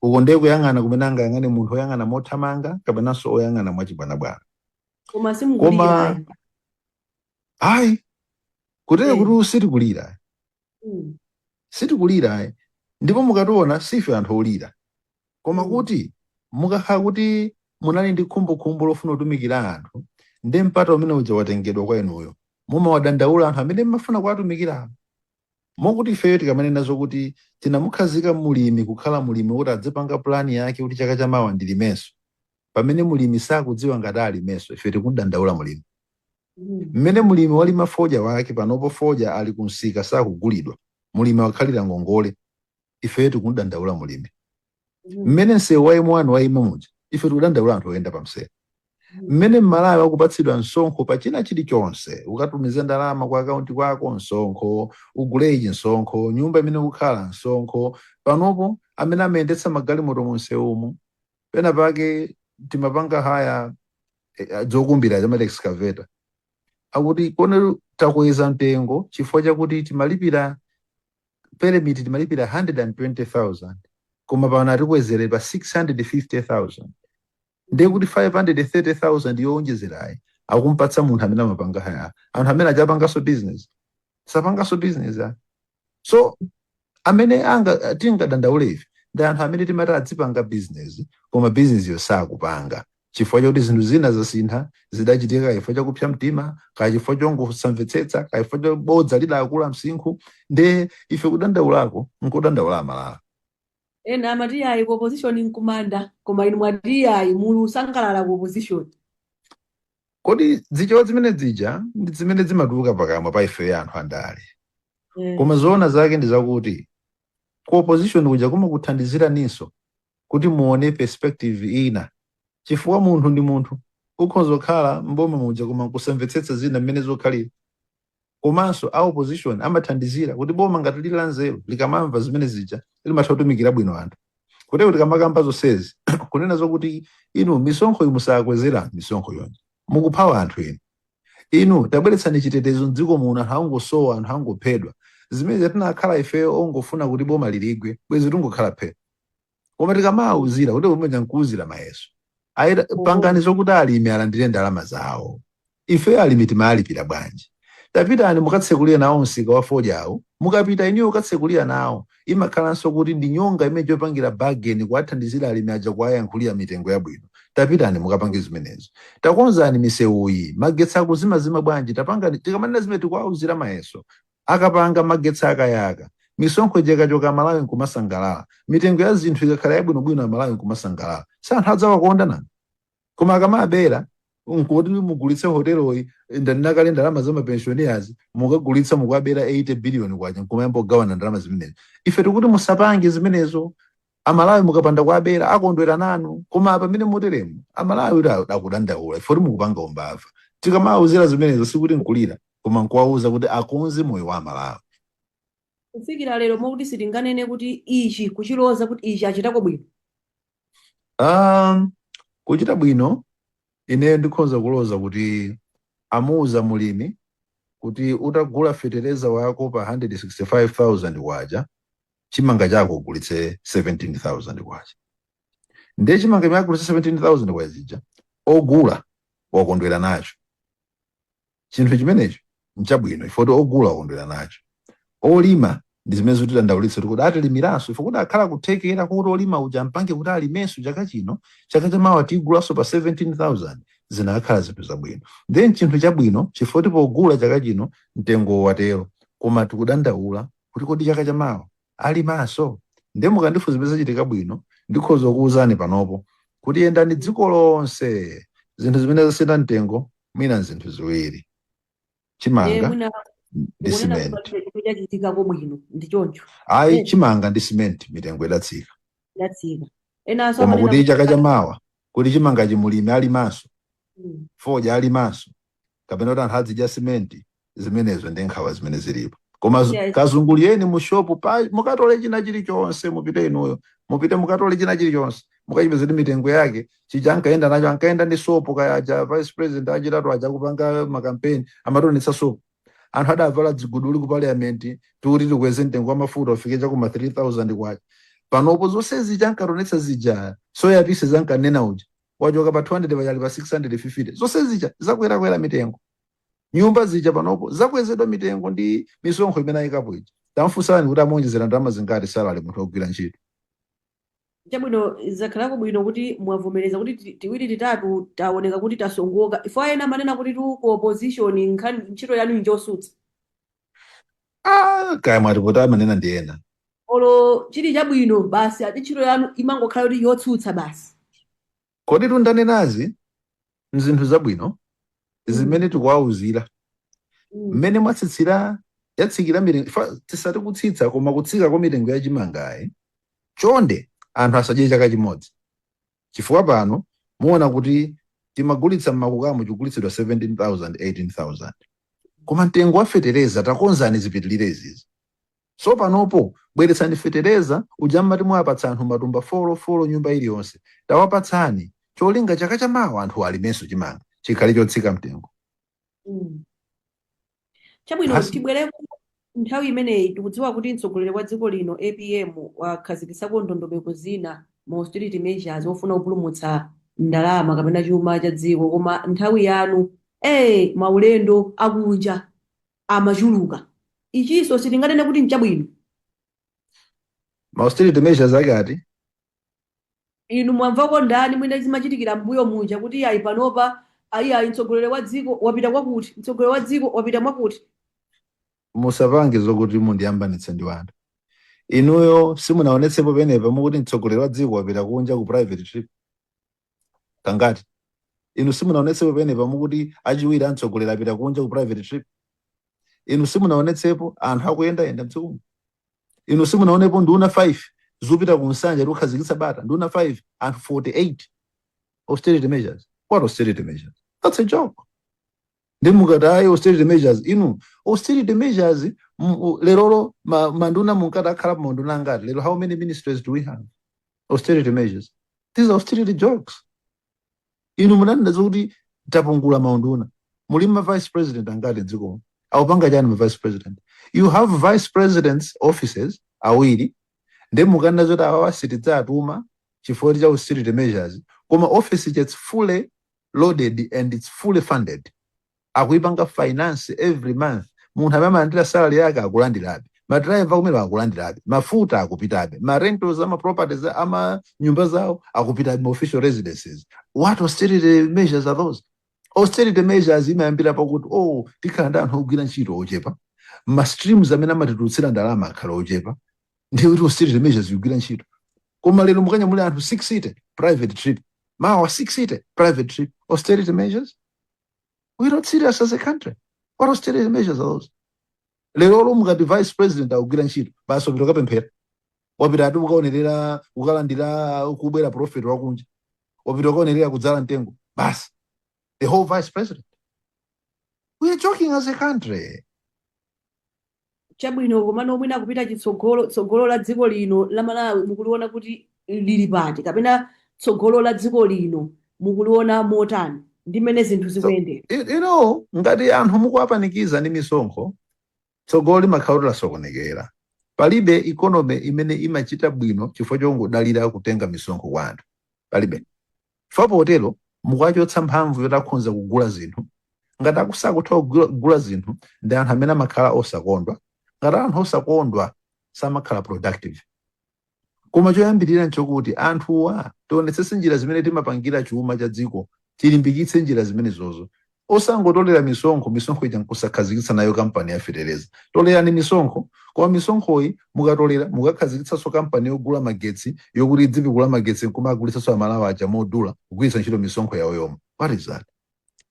Uko ndiye kuyang'ana kumene angayang'ane munthu oyang'ana mothamanga kapenanso oyang'ana mwachibwanabwana. Koma simukulira. Koma ayi, kutero kuti sitikulira. Sitikulira ayi, ndipo mukationa sife anthu olira, koma kuti mukakhala kuti munali ndi khumbokhumbo lofuna kutumikira anthu, ndi mpata umene uja watengedwa kwa inuyo, mumawadandaula anthu amene mmafuna kuwatumikira. Mokuti ifeyo tikamanena zokuti tinamukhazika mulimi kukhala mulimi kuti adzipanga pulani yake kuti chaka chamawa ndilimenso, pamene mulimi sakudziwa ngati alimenso, ife tikudandaula mulimi. Mmene mulimi walima fodya wake, panopo fodya ali kumsika sakugulidwa, mulimi wakhalira ngongole, ifeyo tikudandaula mulimi. Mmene msewu wa M1 wayima muja, ife tikudandaula anthu oyenda pa msewu. Mmene Mmalawi akupatsidwa msonkho pa china chilichonse, ukatumiza ndalama ku akaunti kwako msonkho, ugule ichi msonkho, nyumba imene ukukhala msonkho. Panopo amene amayendetsa magalimoto mu msewumu, pena pake timapanga haya zokumbira zamati excavator, akuti kone takweza mtengo chifukwa chakuti timalipira permit, timalipira 120,000, koma pano atikwezere pa 650,000. Ndiye kuti 530,000 yowonjezerayi akumpatsa munthu amene amapanga haya. Anthu amene achapanganso business, sapanganso business ayi. So amene anga tingadandaule ife ndi anthu amene timati adzipanga business, koma business yo sakupanga chifukwa chakuti zinthu zina zasintha, zidachitika chifukwa chakupsa mtima, kaya chifukwa chongosamvetsetsa, kaya chifukwa cha bodza lidakula msinkhu. Nde ife kudandaulako nkudandaula Amalawi. Ena amati ayi, ku opposition nkumanda, koma inu mwati ayi, muli usangalala ku opposition. Kodi zichewa zimene zija ndi zimene zimatuluka pakamwa pa ifeyo anthu andale? Koma zoona zake ndi zakuti ku opposition kuja kumakuthandiziraninso kuti muone perspective ina, chifukwa munthu ndi munthu, ukhoza kukhala mboma muja koma nkusamvetsetsa zina mmene zokhalira. Komanso a opposition amathandizira kuti boma ngati lili la nzeru, likamamva zimene zija limatha kutumikira bwino anthu. Kutero tikamakamba zonsezi, kunena zokuti inu misonkho inu musakwezera misonkho yonse, mukuphawa anthu inu, inu tabweretsani chitetezo mdziko muno, anthu angosowa, anthu angophedwa, zimene tinakhala ifeyo ongofuna kuti boma liligwe, bwezi tingokhala phe. Koma tikamawuzira kuti umene nkuwuzira mayeso ayita, pangani zokuti alimi alandire ndalama zawo, ife alimi timalipira bwanji? Tapitani mukatsekulira nawo msika wa fodyawo. Mukapita iniyo ukatsekulira nawo, imakhalanso kuti ndi nyonga imene chopangira bargain, kuwathandizira alimi aja, kuwayankhulira mitengo yabwino. Tapitani mukapange zimenezo. Takonzani misewuyi, magetsi akuzimazima bwanji? Tapangani. Tikamanena zimene tikuwauzira mayeso, akapanga magetsi akayaka, misonkho ija ikachoka, Amalawi nkumasangalala, mitengo ya zinthu ikakhala yabwinobwino, Amalawi nkumasangalala, si anthu adzawakonda nani? Koma akamabera nkuti mugulitse hoteloyi, ndanena ndalama za mapensioners mukagulitsa, mukuabera 80 billion kwacha, nkumayamba kugawana ndalama zimenezo, ife tikuti musapange zimenezo. Amalawi mukapanda kuabera akondwera nanu, koma pamene muteremu Amalawi kuti akudandaula ife kuti mukupanga umbava. Tikamawuzira zimenezo sikuti nkulira, koma nkuwawuza kuti akonze moyo wa Amalawi. Kufikira lero mokuti sitinganene kuti ichi, kuchiloza kuti ichi achitako bwino? Kuchita bwino, ineyo ndikhoza kuloza kuti amuuza mulimi kuti utagula fetereza wako pa 165,000 kwacha, chimanga chako ugulitse 17,000 kwacha. Ndiye chimanga chimene agulitse 17,000 kwacha chija, ogula wakondwera nacho. Chinthu chimenecho nchabwino ifoti ogula wakondwera nacho, olima Ndi zimene zikutidandaulitsa kuti atilimiranso ife, kuti akhala kuthekera kuti olima uja ampange kuti alimenso chaka chino, chaka chamawa tigulanso pa 17,000, zinakhala zinthu zabwino. Then chinthu chabwino, chifukwa pogula chaka chino mtengo watero, koma tikudandaula kuti kodi chaka chamawa alimanso? Ndiye mukandifunsa zimene zachitika bwino, ndikhoza kukuwuzani panopo kuti yendani dziko lonse, zinthu zimene zasintha mtengo mwina zinthu ziwiri: Ndiye chimanga mwina ndi mukunena kuti simenti. Palibe chomwe chachitikako bwino, ndi choncho? Ayi. Eh. Chimanga ndi simenti mitengo idatsika. Idatsika. Enanso Koma amanena kuti kuti chaka chamawa kuti chimanga chimulimi alimanso, fodya alimanso, kapena kuti anthu azidya simenti, zimenezo ndi nkhawa zimene zilipo. Koma kazunguliyeni mu shopu pa mukatole china chilichonse, mupite inuyo, mupite mukatole china chilichonse, mukachipeza kuti mitengo yake chija ankayenda nacho, ankayenda ndi sopo kayaja vice president achitatu aja kupanga makampeni amatonetsa sopo, anthu adavala dziguduli ku parliament tikuti tikweze mtengo wa mafuta ufike chakuma 3000 kwacha. Panopo zonse zija ankatonetsa zija, soya pieces ankanena uja wachoka pa 200 pachali pa 650, zonse zija zakwerakwera mitengo. Nyumba zija panopo zakwezedwa mitengo ndi misonkho imene ayikapo ija. Tamfunsani kuti amuonjezera ndalama zingati salary munthu wogwira ntchito. Chabwino, zakhalako bwino kuti mwavomereza kuti tiwiri titatu taoneka kuti tasongoka. Ifo ena amanena kuti tu ku opposition nkhani ntchito yanu njosutsa. Ah, kaya mwati kuti amanena ndi ena. Olo chili chabwino basi, ati ntchito yanu imangokhala kuti yotsutsa basi. Kodi tundanenazi mzinthu zabwino zimene tikuwauzira mmene mwatsitsira, yatsikira mitengo, tisati kutsitsa koma kutsika kwa mitengo ya chimangayi, chonde anthu asadye chaka chimodzi, chifukwa pano muona kuti timagulitsa mmakukamu chigulitsidwa 17,000, 18,000, koma mtengo wa fetereza takonzani zipitilire izizi. So panopo bweretsani fetereza uja mmati mwapatsa anthu matumba four four nyumba iliyonse, tawapatsani cholinga chaka chamawa anthu alimenso chimanga chikhale chotsika mtengo. Chabwino. Basi. Tibwereko nthawi imeneyi, tikudziwa kuti mtsogoleri wa dziko lino APM wakhazikitsako ndondomeko zina ma austerity measures ofuna kupulumutsa ndalama kapena chuma cha dziko, koma nthawi yanu maulendo akunja amachuluka. Ichinso sitinganene kuti nchabwino. Ma austerity measures ake ati? Inu mwamvako ndani mwina zimachitikira mbuyo muja kuti ayi, panopa ayi, ayi, mtsogoleri wa dziko wapita kwakuti, mtsogoleri wa dziko wapita mwakuti? Musapange zokuti mundiyambanitse ndi wanthu. Inuyo simunaonetsepo penepa mukuti mtsogoleri wa dziko wapita kunja ku private trip kangati. Inu simunaonetsepo penepa mukuti achiwiri a mtsogoleri apita kunja ku private trip. Inu simunaonetsepo anthu akuyendayenda mdziko muno. Inu simunaonepo nduna 5 zopita ku Nsanja tikukhazikitsa bata, nduna 5, anthu 48. Austerity measures? What austerity measures? That's a joke. Ndi mukati ayi, austerity measures, inu austerity measures lerolo manduna munkati akhala pa manduna angati lero? How many ministries do we have? Austerity measures? These are austerity jokes. Inu munanena zokuti tapungula maunduna, muli ma vice president angati dziko? Akupanga chani ma vice president? You have vice presidents offices awiri, ndi mukanena zoti awawa sitidzatuma chifukwa cha austerity measures, koma office it's fully loaded and it's fully funded, akuipanga finance every month. Munthu amene amalandira salary yake akulandirabe, madraiva kumene akulandirabe, mafuta akupitabe, ma rentals ama properties ama nyumba zawo akupitabe, ma official residences. What austerity measures are those? Austerity measures imayambira pakuti, oh, tikhala ndi anthu ogwira ntchito ochepa, ma streams amene amatitulutsira ndalama akhala ochepa, ndiye kuti austerity measures ikugwira ntchito. Koma lero mukanyamule anthu 6 seater private trip, mawa 6 seater private trip, austerity measures? We're not serious as a country. What austerity measures are those? Lero mukati vice president akugwira ntchito, basi wapita kukapemphera, wapita ati ukaonerera ukalandira kubwera prophet wakunja, wapita ukaonerera kudzala mtengo, basi, the whole vice president. We are joking as a country. Chabwino, komano mwina kupita chitsogolo, tsogolo la dziko lino la Malawi mukuliona kuti lili pati, kapena tsogolo la dziko lino mukuliona motani ndi mmene zinthu So, zikuyendera? Ngati anthu mukuwapanikiza ndi misonkho, tsogolo limakhala kuti lasokonekera. Palibe economy imene imachita bwino chifukwa chongodalira kutenga misonkho kwa anthu, palibe. Chifukwa potero mukuwachotsa mphamvu yoti akhonza kugula zinthu. Ngati akusakutha kugula zinthu, ndi anthu amene amakhala osakondwa. Ngati anthu osakondwa samakhala productive. Koma choyambirira nchokuti anthuwa tionetsetse njira zimene timapangira chuma cha dziko, tilimbikitse njira zimenezozo, osangotolera misonkho, misonkho ija nkusakhazikitsa nayo kampani ya fetereza. Tolerani misonkho, koma misonkhoyi mukatolera mukakhazikitsanso kampani yogula magetsi, yokuti idzipikula magetsi nkumagulitsanso Amalawi aja modula, kugwiritsa ntchito misonkho yawo yomwe. What is that?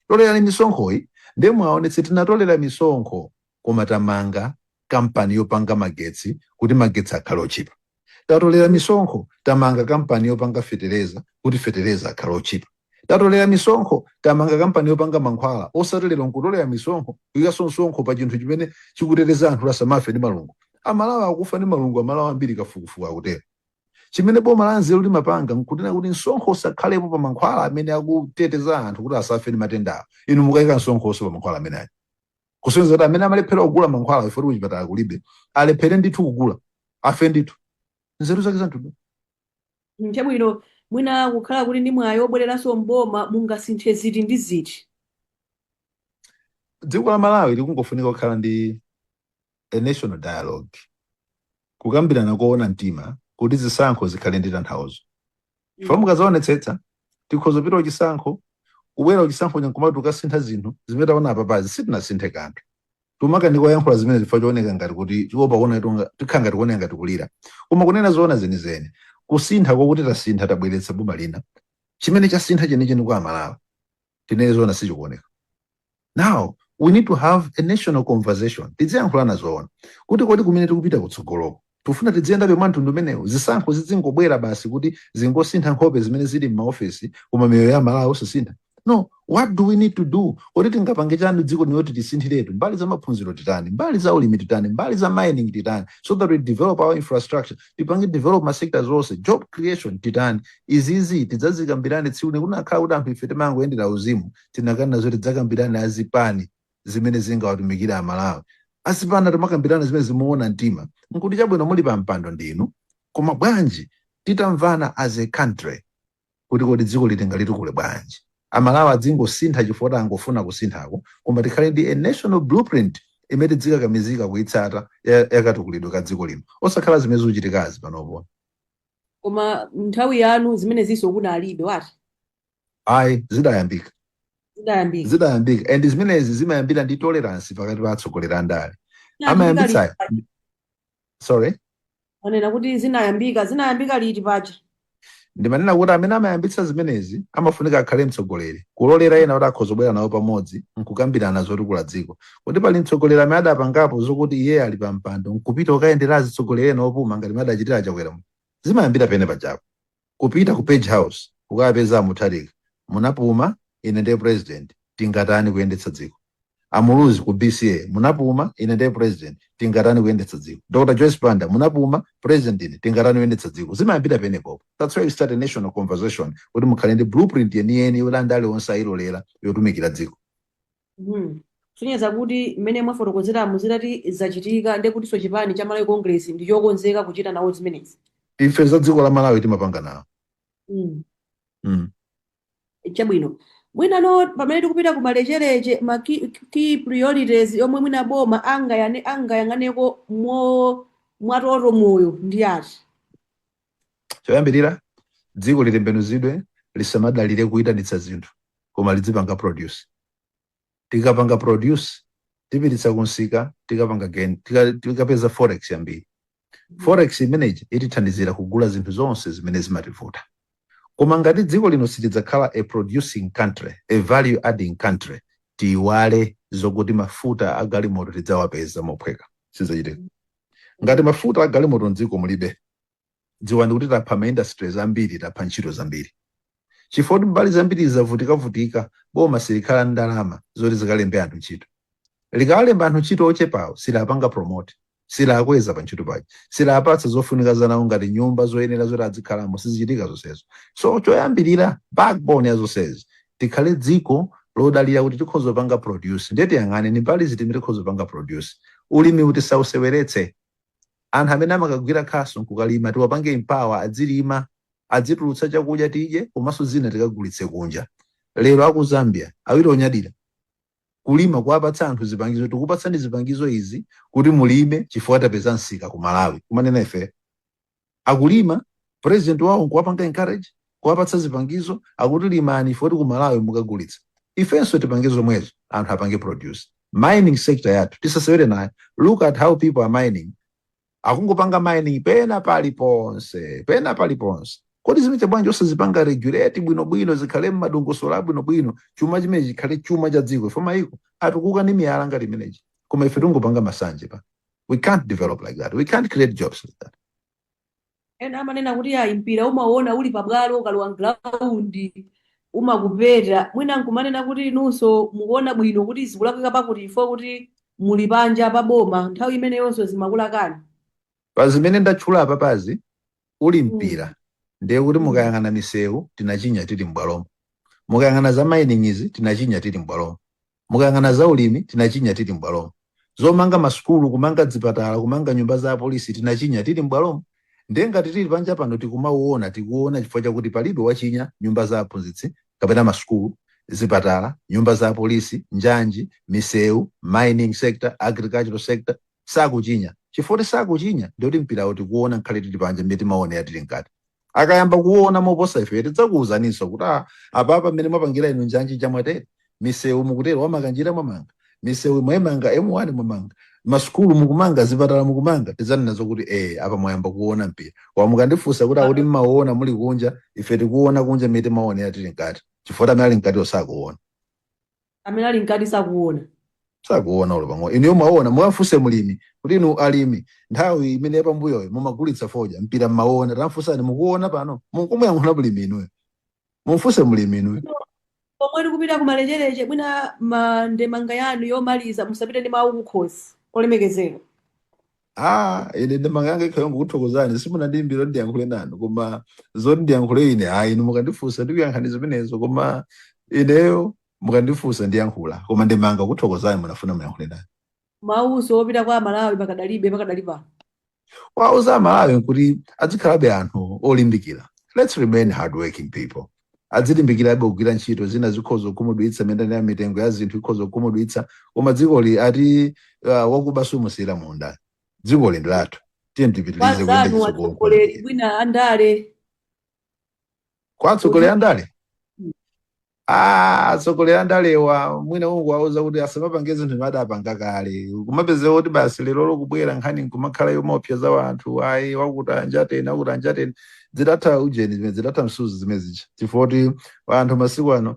Tolerani misonkhoyi, ndiye mwaonetse tinatolera misonkho koma tamanga kampani yopanga magetsi kuti magetsi akhale ochipa. Tatolera misonkho, tamanga kampani yopanga fetereza kuti fetereza akhale ochipa. Tatolera misonkho, tamanga kampani yopanga mankhwala. Osati lero nkutolera misonkho, kuyikanso msonkho pa chinthu chimene chikuteteza anthu asamafe ndi malungo. Amalawi akufa ndi malungo, Amalawi ambiri, kafukufuku akutero. Chimene boma la nzeru limapanga nkunena kuti msonkho usakhalepo pa mankhwala amene akuteteza anthu kuti asafe ndi matendawo. Inu mukayika msonkhonso pa mankhwala amene aja, kusonyeza kuti amene amalephera kugula mankhwala ifoti kuchipatala kulibe, alephere ndithu kugula, afe ndithu. Nzeru zake zamtundu. Chabwino, mwina kukhala kuti ndi mwayi wobwereranso mboma, mungasinthe ziti ndi ziti? Dziko la Malawi likungofunika kukhala ndi a national dialogue, kukambirana koona mtima kuti zisankho zikhale ndi tanthauzo, chifukwa mukazaonetsetsa tikhoza kupita kuchisankho, kubwera kuchisankho nkumati tukasintha zinthu zimene taona apapazi, sitinasinthe kanthu. Tumakanika kuyankhula zimene zifukwa chooneka ngati kuti tiopa kuona tikhala ngati kuoneka ngati kulira. Koma kunena zoona zenizeni, kusintha kokuti tasintha, tabweretsa boma lina, chimene chasintha chenicheni kwa Amalawi, tinene zoona, sichikuoneka. Now we need to have a national conversation, tidziyankhulana zoona kuti kodi kumene tikupita kutsogoloko tifuna tidziyendabe mwa mtundu umenewu? Zisankho zizingobwera basi kuti zingosintha nkhope zimene zili m'maofesi, koma miyoyo ya Malawi osasintha? No. What do we need to do? Kodi tingapange chani dziko lino kuti tisinthiretu? Mbali za maphunziro titani? Mbali za ulimi titani? Mbali za mining titani, so that we develop our infrastructure, tipange develop ma sectors onse? Job creation titani? Izizi tidzazikambirane tsiku lino. Kunakhala kuti anthu ife timangoyendera uzimu, tinakana zoti tidzakambirane azipani zimene zingawatumikira Amalawi. Azipani timakambirana zimene zimuona mtima nkuti chabwino, muli pa mpando ndinu, koma bwanji titamvana as a country kuti kodi dziko litingalitukule bwanji? Amalawi adzingosintha chifukwa kuti angofuna kusinthako, koma tikhale ndi a national blueprint imene tidzikakamizika kuyitsata yakatukulidwe ka dziko lino, osakhala zimene zikuchitikazi panopo. Koma nthawi yanu zimene zinso kunalibe wati? Ayi, zidayambika. Zidayambika. Zidayambika, and zimenezi zimayambira ndi tolerance pakati pa atsogoleri andale. Amayambitsa, sorry? Manena kuti zinayambika, zinayambika liti paja? Ndimanena kuti amene amayambitsa zimenezi amafunika akhale mtsogoleri, kulolera ena kuti akhoza kubwera nawo pamodzi nkukambirana zotukula dziko. Kuti pali mtsogoleri amene adapangapo zokuti iye ali pa mpando nkupita kukayendera azitsogoleri ena opuma ngati adachitira Chakwera? Zimayambira pene pajapo, kupita ku Page House kukapeza Mutharika, "Munapuma, ine ndiye president, tingatani kuyendetsa dziko?" Amuluzi ku BCA, "Munapuma, ine ndiye president, tingatani kuyendetsa dziko?" Dr Joyce Banda, "Munapuma, president ine, tingatani kuyendetsa dziko?" Zimayambira penepopo. That's why you start a national conversation kuti mukhale ndi blueprint yeniyeni yoti andale onse ayilolera yotumikira dziko. Kusonyeza kuti mmene mwafotokozeramo, zitati zachitika, ndiye kutinso chipani cha Malawi Congress ndi chokonzeka kuchita nawo zimenezi. Ife za dziko la Malawi timapanga nawo. Chabwino, mwinano pamene tikupita ku malechereche, ma key priorities yomwe mwina boma angayang'aneko mo mwatoto moyo ndi ati? Choyambirira, dziko litembenuzidwe, lisamadalire kuyitanitsa zinthu koma lidzipanga produce. Tikapanga produce, tipititsa kunsika, tikapanga gain, tikapeza forex yambiri. Forex imeneyi itithandizira kugula zinthu zonse zimene zimativuta. Koma ngati dziko lino silidzakhala a producing country, a value adding country, tiyiwale zokuti mafuta a galimoto tidzawapeza mophweka. Sizachitika. Ngati mafuta a galimoto mdziko mulibe, dziwani kuti tapha ma industries ambiri, tapha ntchito zambiri, chifukwa kuti mbali zambiri zavutikavutika. Boma silikhala ndalama zoti zikalembe anthu ntchito. Likawalemba anthu ntchito ochepawo, silapanga promote, silakweza pa ntchito paja, silapatsa zofunika zanawo ngati nyumba zoyenera zoti azikhalamo. Sizichitika zonsezo. So choyambirira, backbone ya zonsezi, tikhale dziko lodalira kuti tikhoza kupanga produce. Ndiye tiyang'ane ni mbali ziti imene tikhoza kupanga produce. Ulimi kuti sauseweretse, anthu amene amakagwira khasu nkukalima tiwapange empower, adzilima, adzitulutsa chakudya tidye, komanso zina tikagulitse kunja. Lero aku Zambia awiri onyadira. Kulima, kuwapatsa anthu zipangizo, tikupatsani zipangizo izi kuti mulime chifukwa tapeza msika ku Malawi. Kumanena ife akulima, president wawo nkuwapanga encourage, kuwapatsa zipangizo, akuti limani ifoti ku Malawi mukagulitsa. Ifenso tipange zomwezo, anthu apange produce. Mining sector yathu tisasewere nayo. Look at how people are mining. Akungopanga mining pena paliponse, pena paliponse. Kodi zimene bwanji osazipanga regulate bwinobwino, zikhale mmadongosolo abwinobwino, chuma chimene chikhale chuma cha dziko? Ife mayiko atukuka ndi miyala ngati imeneji, koma ife tungopanga masanje pa. We can't develop like that. We can't create jobs like that. Ena amanena kuti ayi, mpira umaona uli pabwalo, ukalowa ground umakupeta. Mwina nkumanena kuti inunso mukuona bwino kuti zikulakwika pakuti ifo kuti muli panja pa boma nthawi imeneyonso zimakulakani. Pa zimene ndatchula apa pazi uli mpira, ndiye kuti mukayang'ana misewu, tinachinya tili m'bwalomo. Mukayang'ana za mining izi, tinachinya tili m'bwalomo. Mukayang'ana za ulimi, tinachinya tili m'bwalomo. Zomanga masukulu, kumanga zipatala, kumanga nyumba za apolisi, tinachinya tili m'bwalomo. Ndiye ngati tili panja pano tikumauona, tikuona chifukwa chakuti palibe wachinya nyumba za aphunzitsi kapena masukulu, zipatala, nyumba za apolisi, njanji, misewu, mining sector, agricultural sector. Sakuchinya. Chifukwa sakuchinya, ndiyoti mpirawo tikuona nkhale tili panja mmene timaonera tili mkati. Akayamba kuona moposa ife, tidzakuwuzaninso kuti ah, apapa mmene mwapangira inu njanji chamwatere, misewu mukutero, wamakanjira mwamanga misewu, mwayimanga M1, mwamanga masukulu, mukumanga zipatala, mukumanga, tidzanena zokuti apa mwayamba kuona mpira. Koma mukandifunsa kuti akuti mmaona muli kunja, ife tikuona kunja mmene timaonera tili mkati, chifukwa amene ali mkati osakuona. Amene ali mkati sakuona. Sakuona ulo pang'ono. Inuyo mwaona? Muwafunse mulimi kuti inu alimi, nthawi imene yapambuyoyo mumagulitsa fodya, mpira mmaona? Tamfunsani, mukuona pano? Munkumuyankhula mulimi inuyo, mumfunse mulimi inuyo. Pomwe tikupita kumalechereche, mwina ma ndemanga yanu yomaliza, musapite ndi mawu kukhosi, olemekezeka. Ah, ine ndemanga yanga ikhayo ngokuthokozani. Simunandiyimbira ndiyankhule nanu, koma zoti ndiyankhule ine, hayi. Inu mukandifunsa ndikuyankhani zimenezo, koma ineyo mukandifunsa ndiyankhula, koma ndemanga kuthokozani munafuna muyankhule nani. Mawuso opita kwa Amalawi pakadalibe, pakadali pano. Wauza Amalawi kuti azikhalabe anthu olimbikira. Let's remain hardworking people. Adzilimbikirabe kugwira ntchito. Zina zikhoza kukhumudwitsa, imene ya mitengo ya zinthu ikhoza kukhumudwitsa, koma dzikoli ati wakuba sumusiyira munda. Dzikoli ndi lathu, tiye tipitirize kuyenda Kwazanu chitsogolo. atsogoleri, mwina andale. Kwa atsogoleri andale? Ah, atsogoleri andalewa mwina unguwauza kuti asamapange zinthu zimene adapanga kale. Kumapezeka kuti basi lero kubwera nkhani nkumakhala yomaopseza wanthu, ayi, wakuti anjateni, wakuti anjateni. Zidatha ujeni zimene zidatha msuzi zimene zija, chifukwa kuti anthu masiku ano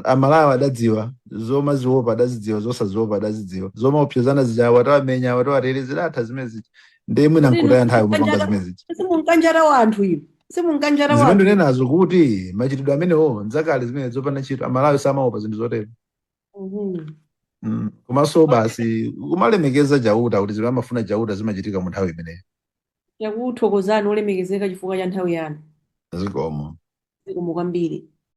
Amalawi adadziwa zomaziopa, adazidziwa zosaziopa, adazidziwa zomaopsezana zija, watawamenya, watawatere. Zidatha zimene zija. Ndiye mwina nkutaya nthawi mapanga zimene zija. Simunkanjata wanthu inu, simunkanjata Zimene wanthu. ndinenazo kuti machitidwe amenewo nzakale zimene zopanda ntchito. Amalawi samaopa zinthu zotero. Komanso basi kumalemekeza Chauta, kuti zimene amafuna Chauta zimachitika mu nthawi imeneyo. Takuthokozani olemekezeka chifukwa cha nthawi yanu. Zikomo. Zikomo kwambiri.